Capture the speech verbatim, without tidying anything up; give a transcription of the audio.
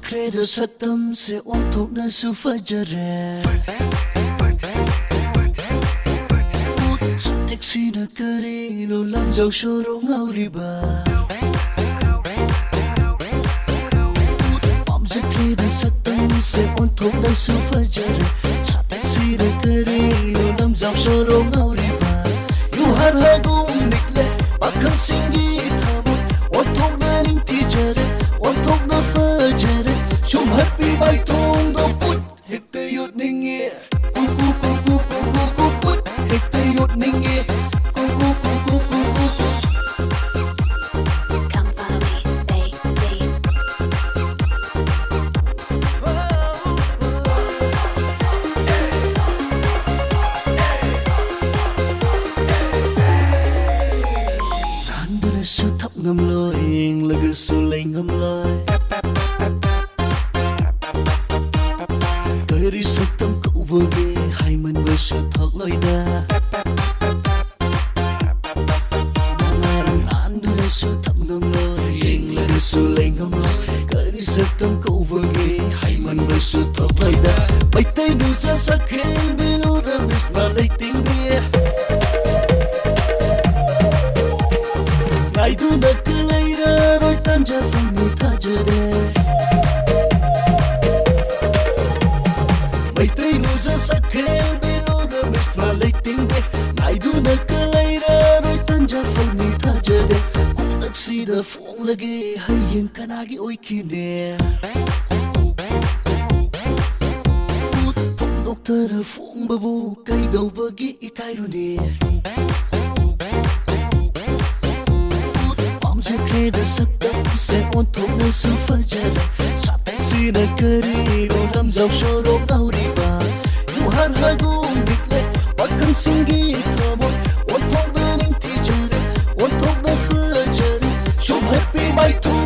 ꯈ꯭ꯔꯦꯗ ꯁꯛꯇꯝꯁꯦ ꯑꯣꯟꯊꯣꯛꯅꯁꯨ ꯐꯖꯔꯦ꯫ ꯁꯥꯇꯦꯛꯁꯤꯅ ꯀꯔꯤꯅꯣ ꯂꯝꯖꯥꯎ ꯁꯣꯔꯣ ꯉꯥꯎꯔꯤꯕ? ꯄꯥꯝꯖꯈ꯭ꯔꯦꯗ ꯁꯛꯇꯝꯁꯦ ꯑꯣꯟꯊꯣꯛꯅꯁꯨ ꯐꯖꯔꯦ꯫ ꯁꯥꯇꯦꯛꯁꯤꯅ ꯀꯔꯤꯅꯣ ꯂꯝꯖꯥꯎ ꯁꯣꯔꯣ ꯉꯥꯎꯔꯤꯕ? ꯌꯨꯍꯥꯔ ꯍꯥꯏꯒꯨꯝ ꯅꯤꯛꯂꯦ ꯄꯥꯈꯪꯁꯤꯡꯒꯤ ꯊꯃꯣꯏ꯫ ꯑꯣꯟꯊꯣꯛꯅ ꯅꯤꯡꯊꯤꯖꯔꯦ, ꯑꯣꯟꯊꯣꯛꯅ ꯐꯖꯔꯦ꯫ ꯁꯨꯝꯍꯠꯄꯤ ꯃꯥꯏꯊꯣꯡꯗꯣ ꯀꯨꯠ ꯍꯦꯛꯇ ꯌꯣꯠꯅꯤꯡꯉꯤ꯫ ꯀꯨ ꯀꯨ ꯀꯨ ꯀꯨ ꯀꯨ ꯀꯨ ꯀꯨ ꯀꯨꯠ ꯍꯦꯛꯇ ꯌꯣꯠꯅꯤꯡꯉꯤ꯫ ꯀꯨ ꯀꯨ ꯀꯨ ꯀꯨ ꯀꯨ ꯀꯨ ꯀꯨ꯫ Come follow me, baby. ꯍꯥꯟꯗꯨꯅꯁꯨ ꯊꯞ ꯉꯝꯂꯣꯏ, ꯌꯦꯡꯂꯒꯁꯨ ꯂꯩ ꯉꯝꯂꯣꯏ꯫ ꯀꯔꯤ ꯁꯛꯇꯝ ꯀꯧꯕꯒꯦ ꯍꯥꯏꯃꯟꯕꯁꯨ ꯊꯣꯛꯂꯣꯏꯗ꯫ ꯅꯥꯟꯗꯨꯅꯁꯨ ꯊꯝ ꯉꯝꯂꯣꯏ, ꯌꯦꯡꯂꯒꯁꯨ ꯂꯩ ꯉꯝꯂꯣꯏ꯫ ꯀꯔꯤ ꯁꯛꯇꯝ ꯀꯧꯕꯒꯦ ꯍꯥꯏꯃꯟꯕꯁꯨ ꯊꯣꯛꯂꯣꯏꯗ꯫ ꯃꯩꯇꯩ ꯅꯨꯡꯁꯥ ꯁꯛꯈꯦꯡ ꯕꯦꯂꯨꯔ ꯃꯤꯁꯅ ꯂꯩꯇꯦꯡꯕꯤ꯫ ꯉꯥꯏꯗꯨꯅ ꯂꯩꯔꯔꯣꯏ ꯇꯥꯟꯖꯥ ꯐꯪꯅꯤ ꯊꯥꯖꯔꯦ꯫ ꯃꯩꯇꯩ ꯅꯨꯡꯁꯥ ꯁꯛꯈꯦꯡ ꯕꯦꯂꯨꯔ ꯃꯤꯁꯅ ꯂꯩꯇꯦꯡꯕꯤ꯫ ꯉꯥꯏꯗꯨꯅ ꯂꯩꯔꯔꯣꯏ ꯇꯥꯟꯖꯥ ꯐꯪꯅꯤ ꯊꯥꯖꯗꯦ꯫ ꯈꯨꯗꯛꯁꯤꯗ ꯐꯣꯡꯂꯒꯦ ꯍꯌꯦꯡ ꯀꯅꯥꯒꯤ ꯑꯣꯏꯈꯤꯅꯦ? ꯐꯣꯡꯗꯣꯛꯇꯅ ꯐꯣꯡꯕꯕꯨ ꯀꯩꯗꯧꯕꯒꯤ ꯏꯀꯥꯏꯔꯨꯅꯤ? ꯄꯥꯝꯖꯈ꯭ꯔꯦꯗ ꯁꯛꯇꯝꯁꯦ ꯑꯣꯟꯊꯣꯛꯅꯁꯨ ꯐꯖꯔꯦ꯫ ꯁꯥꯇꯦꯛꯁꯤꯅ ꯀꯔꯤꯅꯣ ꯂꯝꯖꯥꯎ ꯁꯣꯔꯣꯛ ꯇꯧꯔꯤꯕ? ꯌꯨꯍꯥꯔ ꯍꯥꯏꯒꯨꯝ ꯅꯤꯛꯂꯦ ꯄꯥꯈꯪꯁꯤꯡꯒꯤ ꯊꯃꯣꯏ꯫ ꯑꯣꯟꯊꯣꯛꯅ ꯅꯤꯡꯊꯤꯖꯔꯦ, ꯑꯣꯟꯊꯣꯛꯅ ꯐꯖꯔꯦ꯫ ꯁꯨꯝꯍꯠꯄꯤ ꯃꯥꯏꯊꯣꯡ